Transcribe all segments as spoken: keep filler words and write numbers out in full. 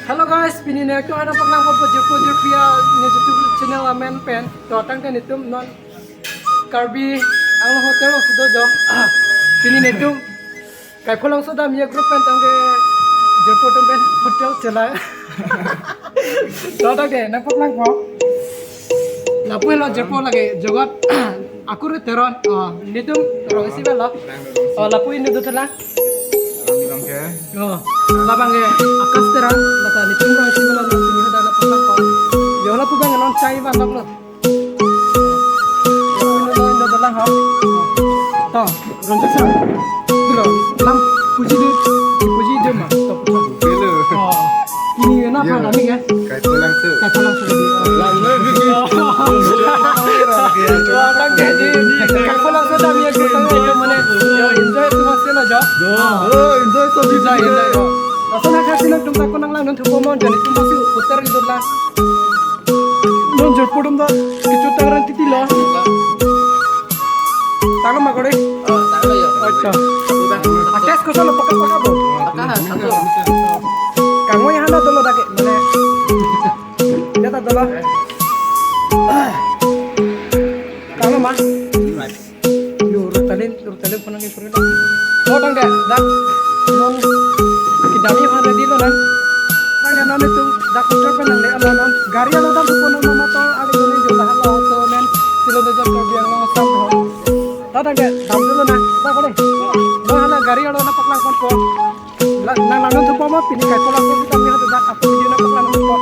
Hello guys, pini nangtum aphan nangpaklang ponpo jirpo jirpi a ne YouTube channel amen pen. To tangte netum non Karbi Anglong Hotel alongsi do jo. Pini netum Kaipholangso Damji a-group pen tangte jirpo atum pen hotel chelang. To tangte nangpaklangpo. Lapu helo jirpo lake Jogot Akur Teron. Oh, netum rong isi belo. Oh, lapu inut do thelang. Oh, labang ke Akash Teron, mata netum rong isi belo, non pini hadak nangpaklangpo. Yo lapu abang non chai van doklo. Inut do, inut dolang ha. To, Ranjit sir. Dolo, lam puji du, puji du ma. To, to. Dolo. Oh. Pini na Ya. Phan ami ya. Kaipholangso. Kaipholangso. Lang le bigi. Wah, tangte di. Kaipholangso Damji a-group tangte mane. Yo, enjoy tu masih lah jo. Oh, enjoy so Enjoy, enjoy. Lason ha kasi nangtum ta ko nanglangdun thupo mo, jani tum masih putar gitu lah. Non jirpo atum ta kecho tangran titi lo. Tanglo ma kore? Oh, tanglo yo. Acha. Udah. Akes koson lo, paka paka bo. Paka, satu. Kangoi hana dolo dak ke, mane. Dia tak dolo. Tanglo ma. Yo, rutalen, rutalen pun nangke pura. Oh, tangte, dak. Non kedamji aphan ready lo nang. Tangte non netum dak hotel pen nangle alo non. Gari alo dampo non mama to, ada gari jo dah alo to nen. Silo de jam kerja yang lo sam ho. Dak tangte, dam dolo nang. Dak kore. Lo hala gari alo nangpaklang ponpo. La, nanglangdun thupo mo, pini Kaipholangso kita melihat dak apa video nangpaklang ponpo.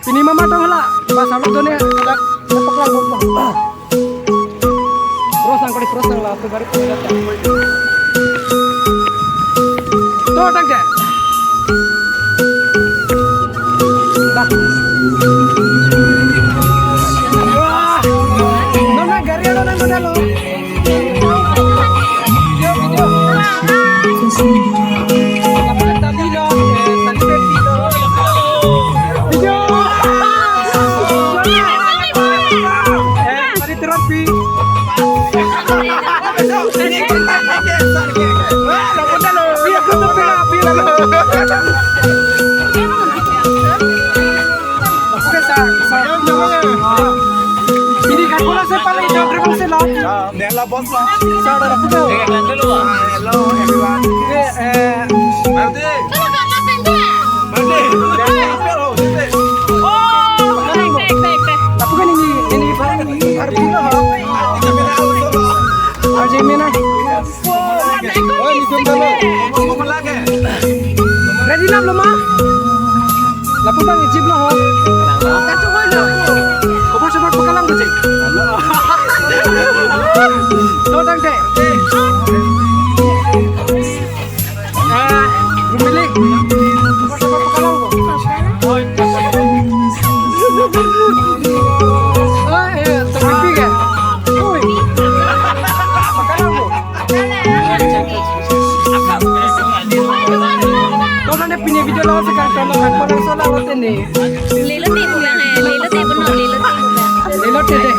Pini mama tong hala, bas alo done dak nangpaklang ponpo. Cross nang kali, cross nang la, tu baru kita. To tangte. Dah. Wah. Nona gari alo nang dona lo. Video, video. Tadi lo, eh, tadi lo. Video. Eh, tadi terapi. Ini kan bola saya paling jauh dari sini lah. Nela bos lah. Saya ada dulu. Hello everyone. Eh, eh. Berarti. Berarti. Oh, baik, baik, baik, baik. Tapi kan ini, ini paling ini harus dulu. Arjemena. Oh, ini jom dulu. Ready na lo ma? Lapu abang ejip lo ho. Khobor sobor pakalang ko je. To tangte. Ah, Rumili. Khobor sobor pakalang ko. Oh, eh, tapi ke? Oi. Pakalang ko. Nona ne pini video lo sekarang kamu kan orang soal lo tene. Lelo te bukan, eh, lelo te benar, lelo te bukan. Lelo te de.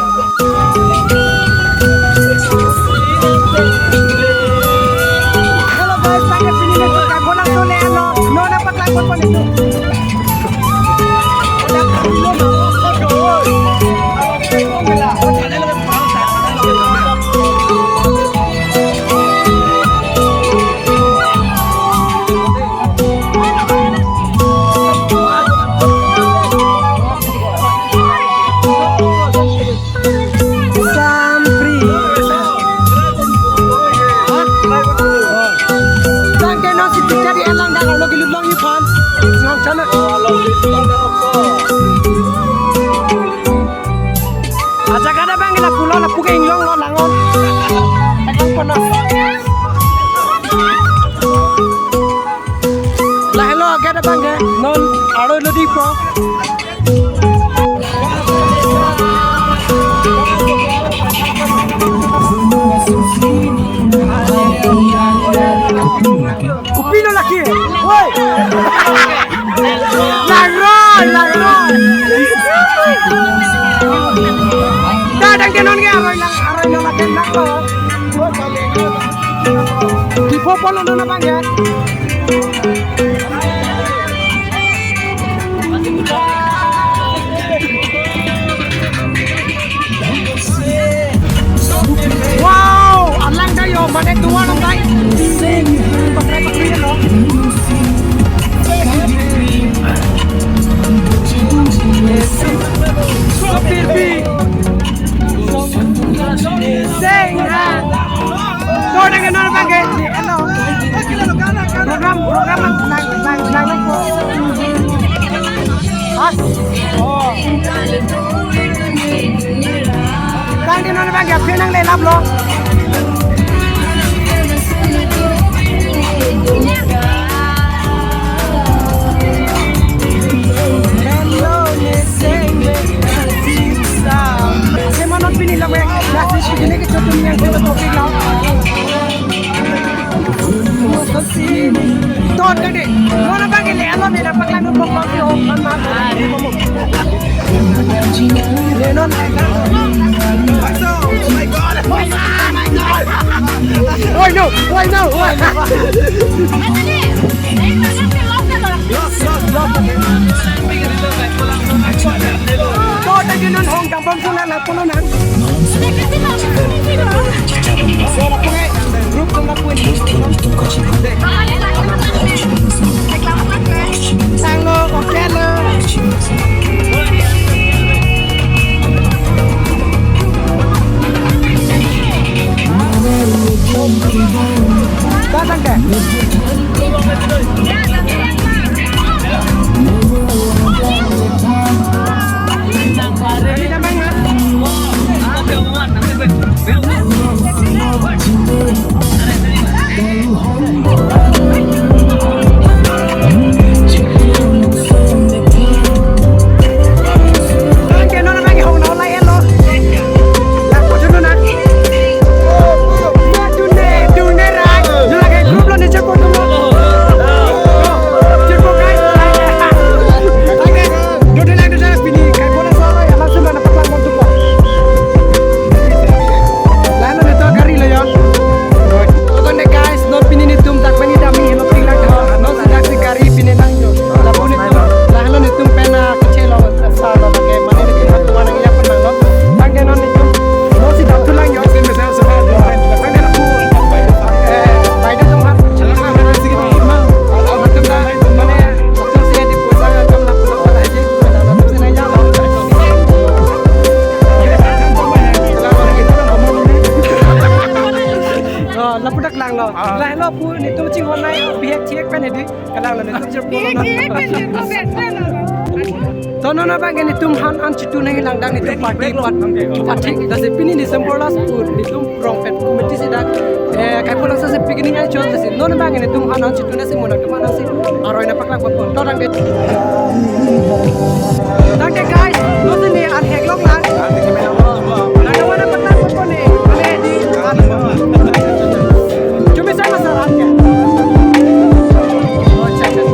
Hello guys, pakai pini ne tukar bola sole lo. Nona pakai pon pon itu. Sampri. Hah? Tangte non si tiket di elang dak lo gilut long ipan. Ngam chana. Ajak ada bang lapu lo, lapu ke inglong lo langon. Elang panas. Lahelo agak ada bang ke. Non aroi lo di ko. Kopi lo laki. Woi. Lagroi, lagroi. Dah tangte non ke aroi lang, aroi lang laki lang ko. Kipo polo non abang ya. Mane dua nang tai. Pakrai pakrai lo. Sopirpi. Sing ha. Tonang ke non bang ke. Hello. Program, program lang, lang, lang, lang, lang po. Ha? Oh. Tangte non bang ke aphi nanglelaplo. Hello, Neseng. Semanot pini lo, eh, nasi sini ke chotu yang ke topik lo. Ton tadi, mana bang ke le alo ni dapat lagu pop pop yo, man man. Lenon. Oh my God! Oh my God! Why no? Why no? Why no? Lost, lost, lost. Ton tadi non hong kampung suna la pulo nang. Sanglo, oke lo. Datang ke? Lalu neto gari lo yo. Oke guys, non pini netum dak pini dami helo ping lang tha. Non sedak si gari pini nang yo. Lapu netum, lalu netum pen kechelo sa lo pakai mane netum atuan yang pernah lo. Tangte non netum non si dam tu lang yo. Tangte lapu, eh, bai dam tu mat. Lapu tum dah, mane, lapu si di pusat, lapu lapu lapu aja. Oh, lapu dak lang lo. Ah. Lahelo pu netum chinghon nai, bihek chihek pen edi. Kalang lo netum chirpo. Bihek chihek pen edi, bihek pen lo. To non abang ke netum han an chitu nangji lang, dak netum party pat, party. Lasi pini December last pu netum Rongphet committee si dak, eh, kai pulang sa si picnic ai chon si. Non abang ke netum han an chitu nangji, mo nangtum han an si aroi nangpaklangpo. To tangte. Tangte guys, non si ne an heklong lang. Nangtum mana pernah foto ne? Ane di an. Cumi saya masa an ke. Oh, cek, cek.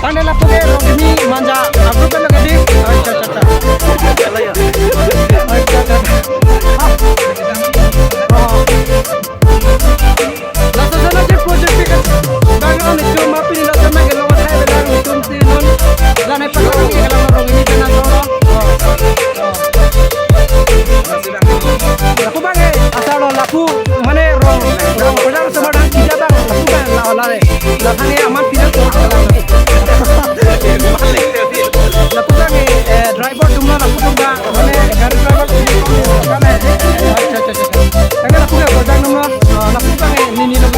Tangte lapu ke Rongkimi Manja, aku kan lagi di. Acha, acha, acha. Acha, acha, acha. Oh. Laso jana je project ke kan. Bang an itu ma pini laso ma ke lo hai belang itu si non. Lanai pakai ke lang Rongkimi jana lo. Oh. Lapu bang eh, asal lo lapu, mane rong, rong, pada semarang tiga bang, lapu bang, la, la, eh. La thang eh, aman pindah tu. Lapu bang eh, eh, driver atum lo, lapu atum bang, mane gari driver atum lo, kan eh. Acha, acha, acha. Tangte lapu bang, driver atum lo, ah, lapu bang eh, nini lo.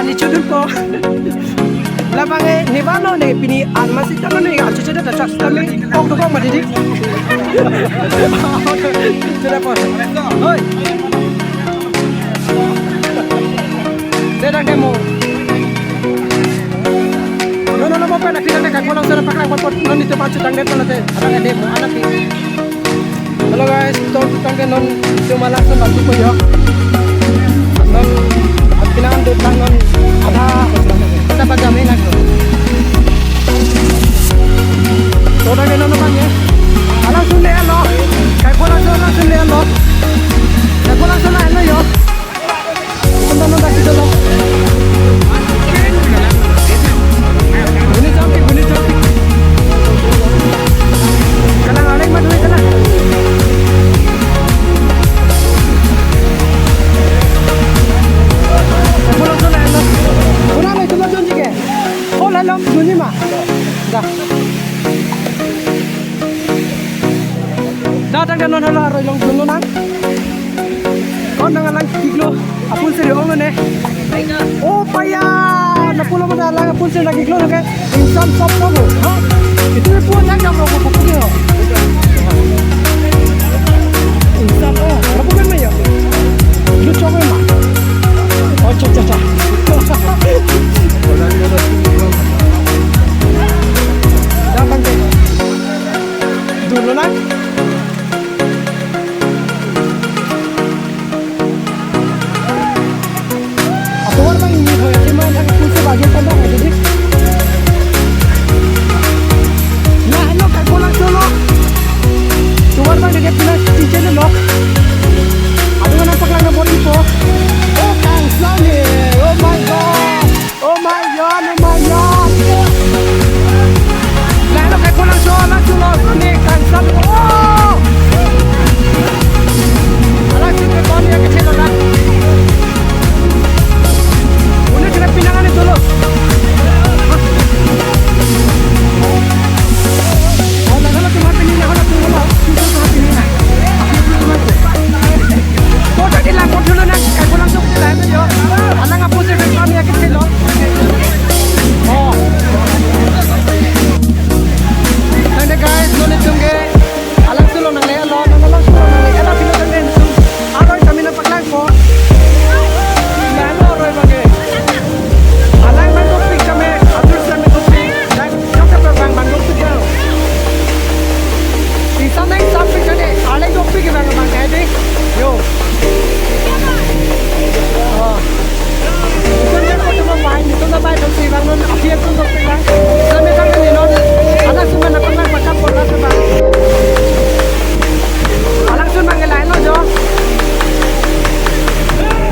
Dichudunpo. Labang e, ne vangnon ne pini almasi tangnon ne achu chuda ta chak kami kok dokok ma didi. Chuda po. Hoi. Dei tangte mo. Non non mo pen aphi tangte Kaipo Langso paklangpo, non nelitum achu tangdet pulote. Ada dei mo, ada pi. Hello guys, to tangte non itum Langso batu ko yo. Non apinang dut lang non ada ada bagam e lang. To tangte non bang ya. Langso le lo. Kaipo Langso, Langso le lo. Kaipo Langso le lo yo. Teman-teman, kasih dulu. Bunyi cantik, bunyi cantik. Kalang aleng mah dulu, kalang. Pulang sana, pulang itu mah janji ke. Oh, lalu bunyi mah. Dah. Dah, tangte non hala aroi longdunlo nang. Kon nang alang kiklo, apun seri ong ne. Oh, paya, na pulo mana alang apun seri na kiklo ke. Insan sop sop lo. Ha? Itu pun nang jam rokok pupuk yo. Insan, oh, apa kan ya? Lu coba mah. Oh, cha cha cha. Dah, tangte. Dolo lang. Atovar bang ini hoy, ini mah yang pulsa bagi tambah aja deh. Nah, lo Kaipo Langso lo. Atovar bang dia punya cincin lo. Aduh, kenapa kelana bor ipo? Oh, Kang Sani. Oh my God. Oh my God, oh my God. Lalu Kaipo Langso, Langso lo, ini Kang Sani. Oh! Alang si ke kon ya ke chelo la. Udah kena pinangan itu lo. Oh, lalu tuh hati ini, lalu tuh lo. Tuh hati ini. Kota di lapor dulu nang, Kaipo Langso ke lain yo. Alang apun seri kami ya ke chelo. Oh. Tangte guys, non nelitum ke Langso lo nangle lo, non Langso lo nangle. Ela pilo tangte nelitum aroi kami nangpaklangpo. Nang aroi bang ke. Alang bang dopik kami, atur kami dopik. Nang jok kami bang bang dopik jang. Insan nang sampik tangte, alang dopik bang bang ke dei. Yo. Oh. Itum nang foto ma pai, itum nang pai, itum si bang non, api itum nang pai. Sampai kan ini non, alang suman nangpaklang pakam pola suman. Alang suman ngelai lo jo.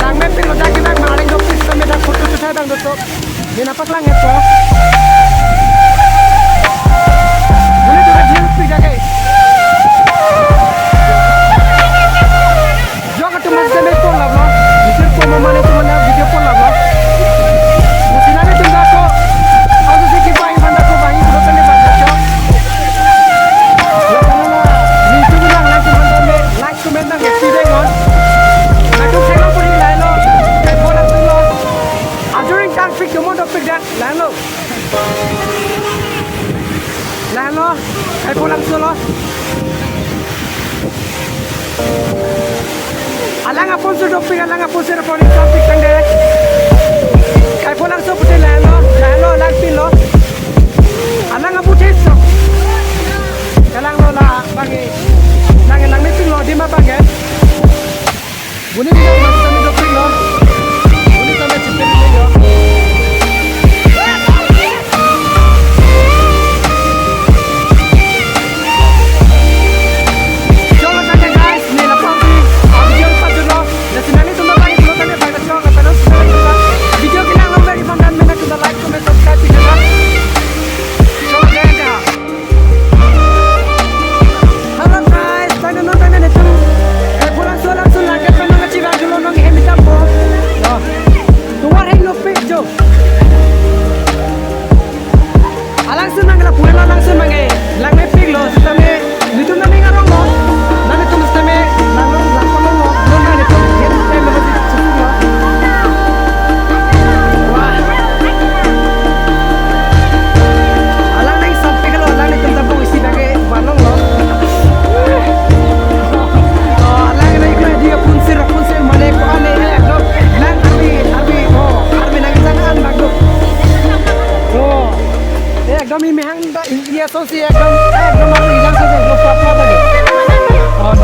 Langmepik lo dak, bang maling dopik, sampai dak foto tuh saya bang dopik. Dia nangpaklang ya po. Boleh juga dia pik dak ke. Jok atum mas deme pon lablo. Misir pon mamane atum mana video pon lablo. Musinane atum dako. Asu si kipai bang dako bang, ibu tane bang dako. Lo kana na, ni atum bilang na atum bang dame, like, comment nang ya, si deng on. Na atum selo puri lain lo. Kayak bola atum lo. Aduring kangpik, cuma dopik dak, lain lo. Lain lo, Kaipo Langso lo. Alang apun seri dopik, alang apun seri pon, sampik tangte. Kaipo Langso pute lain lo, lain lo, langpin lo. Alang apun seri so. Kalang lo la, bang e. Lang, langmepik lo, dima bang e. Buni di bang, bang, kami dopik lo. Buni kami cipin lo. Jok lo tangte guys, ne lapang si, ah, video patut lo. Jadi nanti tunggu lagi, belum tangte, bang, jok lo, terus. Kami mehang da iya so si ekdom, ekdom aru ilang so si ekdom pura pura tadi. Oh.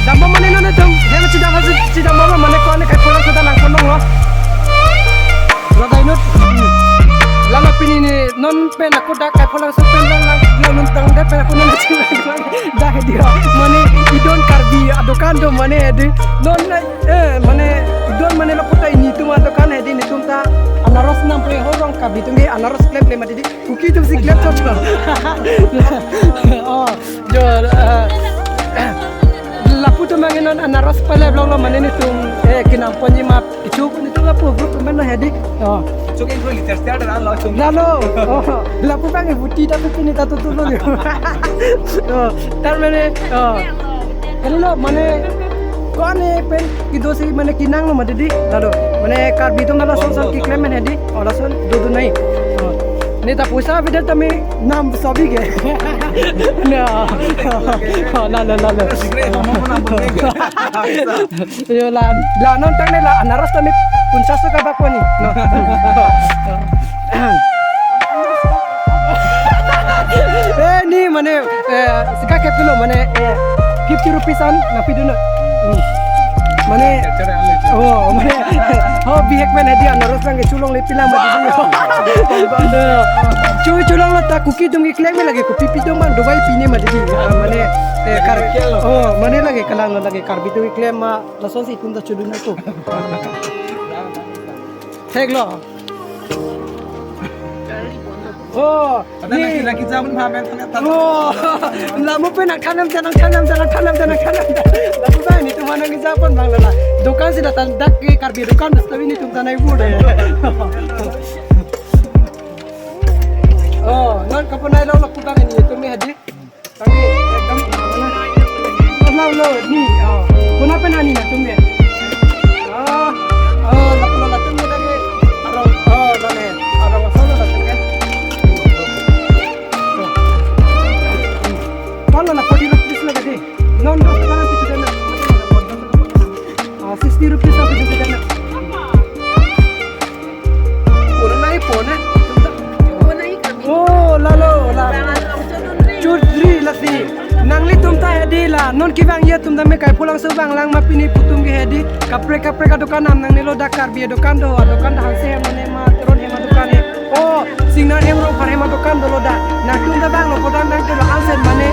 Dambom mane non atum, hem chidam hasi chidam mama mane ko ne kaipholang sudah langkon dong lo. Lada inut, lalo pini ni non pen aku dak kaipholang sudah lang lang non tang dak pen aku non chidam lang dak dia. Mane idon Karbi adokan do mane di non eh mane idon mane lo kota ini tu adokan di ni tum ta anaros nam pe horong Karbi tum ke anaros klep le mati di. Kuki tum si klep chot. Oh, jo, eh, lapu tum bang non anaros pale blog lo mane ni tum eh kinam ponji map ichu ni tum lapu group tum na hedi. Oh. Chok intro liter star dan lo chok. Lalo. Oh, lapu bang buti ta tu ni ta tu tu lo. Oh, tar mane oh. Hello mane kone pen kido si mane kinang lo mati di. Lalo mane Karbi tum na lason son kiklem mane hedi. Oh, lason do do nai. Oh. Ne ta poisa bidal tame nam sabi ke. Na. Oh, lalo lalo. Yo la la non tang ne la anaros tame punchas ka bak pani. No. Eh ni mane eh sika kep kilo mane eh fifty rupees an na pidun. Hmm. Mane oh mane oh bihek pen hedi anaros bang ke chulong le pilang mati. Chu chulong lo ta kuki tum ke kleng me lagi kupi pi tum bang dovai pine mati di. Ah, mane eh kar oh mane lagi kalang lo lagi Karbi tum ke klem ma lason si tum ta chudun aku. Thek lo. Oh, ada ni lagi lagi zaman pamer tanya tanya. Oh, lamu pen nang thanam thanam thanam thanam thanam thanam thanam. Lamu pen ni tum nang japan bang lala. Dukan si datang dak ke Karbi dukan basta ini tum tanai bu deh. Oh, non kapan nai lo lapu tang ini tum ni hedi. Tadi ekdom lo lo ni. Oh. Kuna pen ani na tum ni. Ah, oh, lapu lo latum ni tadi. Aro, oh, lo ni. Aro, so lo latum ni. Oh. Kalau na forty rupees lo tadi. Non dos sekarang tujuh dan. Ah, sixty rupees apa tujuh dan. Pura nai pone. Oh, lalo, la. Chudri lasi. Nanglitum ta hedi la. Non kevang ya tum tame kaipholang so bang lang ma pini pu tum ke hedi. Kaprek kaprek adokan nam nangnelo dak Karbi adokan do. Adokan dak Hanse hem ne ma Teron hem adokan he. Oh, Singnar hem Rongphar hem adokan dolo dak. Nangtum ta bang lo podang nang ke lo ansen mane.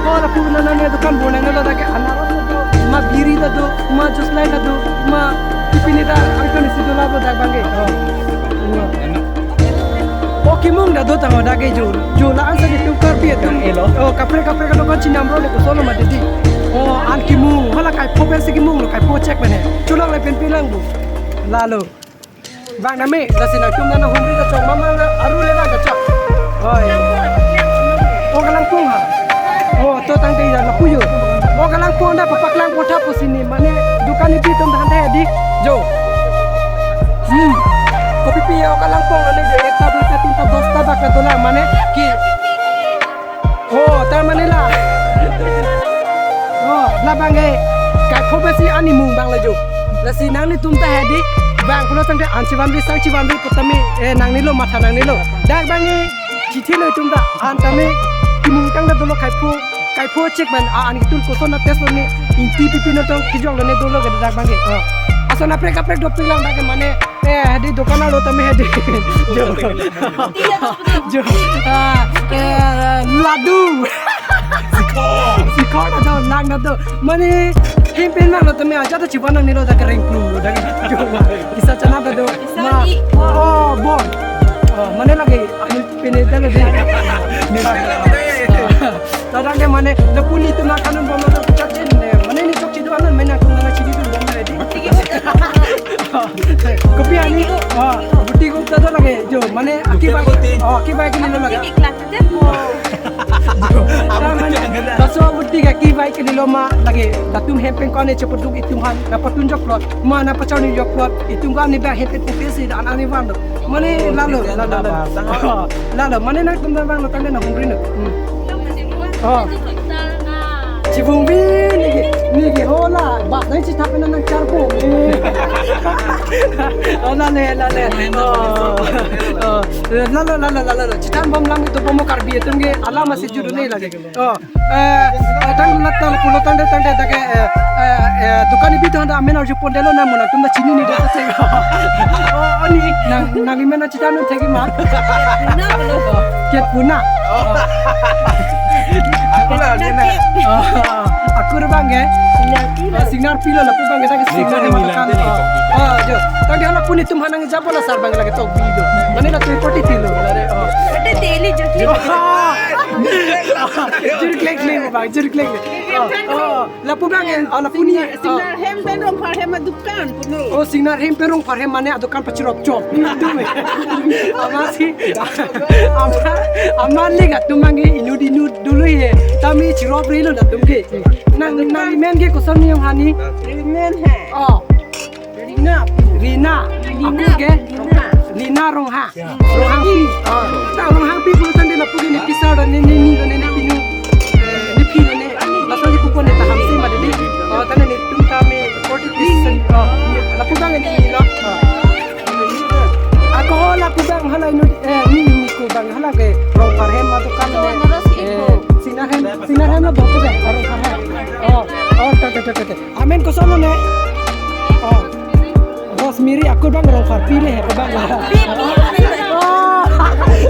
Oh, lapu na nang adokan bo nangnelo dak ke anaros do. Ma biri ta do. Ma juice line ta do. Ma Ipini ta angkon isi dola bo dak bang ke. Oh. Oh, kimung ta do tang dak ke jo. Jo la ansa di tukar pi atum. Elo. Oh, kaprek kaprek adokan chinam ro de ko solo ma didi. Oh, an kimung. Hala kaipho pensi kimung lo, kaipho chek mane. Chulong le pen pilang bu. Lalo. Bang nami, lasi nangtum nana humri ta chok mama na aru le bang ta chok. Oi. Oh, kalangpung ha. Oh, to tangte ya lapu yo. Oh, kalangpung da papak lang kotha pusi ni mane dukan ni pi tum dah dah di. Jo. Hmm. Kopi pi ya kalangpung ane jo ekta duita tinta dosta bak na dola mane ki. Oh, ta mane la. Oh, labang ke. Kaipho pensi ani mung bang la jo. Lasi nanglitum ta hedi. Bang pulo tangte an chivan ri sang chivan ri kotami. Eh, nangnelo matha nangnelo. Dak bang ke. Chithi lo itum ta, an tame, kimung tang ta dolo kaipho, kaipho chek ban, a, an itum koson na test lo ni, inti pipi no tong, kijong lo ne dolo ke dak bang ke. Oh. Ason aprek aprek dopik lang dak ke mane, eh, hedi dokan lo tame hedi. Jo. Jo. Ah, eh, ladu. Sikhor. Sikhor na do, lang na do. Mane, him pen lang lo tame, aja ta chivan nangnelo dak ke reng plum lo dak ke. Jo. Kisa chana ta do. Kisa ma, di, oh. Oh, bon. Oh, mane lagi. Pini talo di. Tadang ke mane, lapu ni tu na kanun bom na chat chen ne. Mane ni chok chidu anan, mane aku na chidu tu bom na di. Kopi ani? Ah, Ito lagi, jo, mane, akibai, oh, akibai ke nilo lagi. Ini kelas aja, po. Mane, laso abuti ke akibai ke nilo ma lagi, latum hem pen ko-an chepaduk itum aphan, nangpatun joklo, ma nangpachar ni joklo, itum ko-an ni ba hem pen pukesi dan ani van do. Mane, lalo, lalo, lalo. Oh, lalo, mane nangtum bang lo tangte nanghumri lo. Hmm. Oh. Chibung bi neke, neke hola, bas nang chithap nang charpo. Oh, lale, lale. Oh, oh. Lalo, lalo, lalo, lalo. Chithan bom lang itu bom Karbi atum ke alam masih judul ni lagi. Oh. Eh, tang lat tang pulo tangte tangte dak ke, eh, eh, eh, dukan ibi tu handa amen arju pondelo namun atum ta chinine de. Oh, ani nang, nang imen Chithan thegi ma? Puna pulo. Kiat puna. Oh. Aku lah, dia nak. Oh, akur bang ke? Sinar pilo. Oh, sinar pilo lapu bang ke, tangte sinar ni ma mila dukan. Dia ni. Oh, jo. Tangte hala puni tum hanang japo la sar bang lagi tok bi do. Mane latum forty kilo. Lare, oh. Ada daily jurklek. Oh. Jurklek le bang, jurklek le. Oh, oh. Lapu bang ke, oh, lapu ni, sinar, oh. Sinar hem pen Rongphar hem adukan puno. Oh, sinar hem pen Rongphar hem mane adukan pachirop chop. Amatsi, ama, ama le ga tum bang ke inut inut dulu ye. Tame chirop rilo latum ke. Nang, nang imen ke koson ni yang hani? Imen he. Oh. Rina. Rina. Rina. Aku ke? Rina. Rina Rongha. Ya. Ronghangpi. Oh, ta Ronghangpi pulo tangte lapu ke ne pisa do ne, ne ni do ne, ne pinu. Eh, ne pinu ne. Laso ji pupo ne ta hamse ma dei. Oh, tangte netum tame forty percent. Oh, lapu bang ne ni lo. Oh. Ako lapu bang hala inut, eh, ni, ni ko bang hala ke Rongphar hem adukan ne. Ito, naros eh, iko. Sinar hem, sinar hem lo bang ko bang Rongphar hem. Oh, oh, ta, ta, ta, ta, ta. Amen koson lo ne? Oh. Rosemary, aku bang Rongpharpi le he bang. Oh.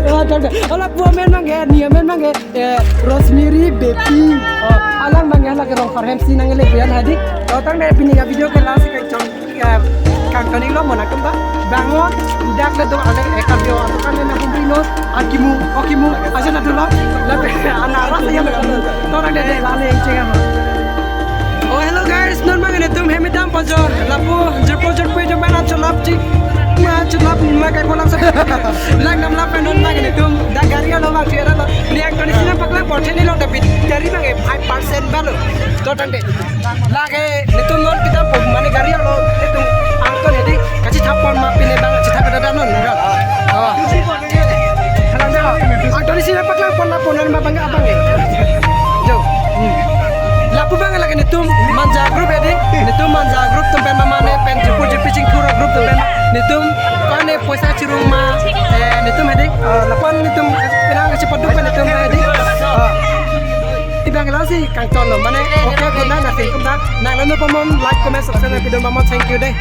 Oh, ta, ta. Hala pu amen bang ke, ni amen bang ke, eh, Rosemary Bepi. Oh, alang bang ke hala ke Rongphar hem si nangle bian hadi. Oh, tangte pini ke video ke lasi kangchong, eh, kangkani lo mo nangtum ta. Bang o, dak le do ale, eh, kabio, adukan le nahumri lo, akimu, okimu, aja na dolo. Lape, ana aras ya lo. Torang de de, lale, cengam. Oh, hello guys, non bang netum hem dam pajor. Lapu, jerpo jerpo jom bang, ancholap ji. Ma, ancholap, ma kai polang sa. Lang nam lap non bang netum, dak gari alo bang, tiara lo. Ni ang kondisi nangpaklangpo, theni lo, tapi dari bang, eh, five percent balo. To tangte. Lake netum non kita pon mane gari alo netum angkon hedi kachithap pon ma pine bang chithap dada non. Oh. Halang da. Angkon isi nangpaklangpon lapu non ma bang abang e. Jo. Hmm. Lapu bang lake netum Manja group hedi. Netum Manja group atum pen ma mane pen jepur jepicing kuro group atum pen. Netum ko-an ne poisa chirung ma, eh, netum hedi. Eh, lapu-an netum penang kachepaduk pen netum hedi. Oh. Ibang lasi kangton lo, mane, okay, good night, nasi kum ta. Nang lo no pamom, like, comment, subscribe, video pamom, thank you dei.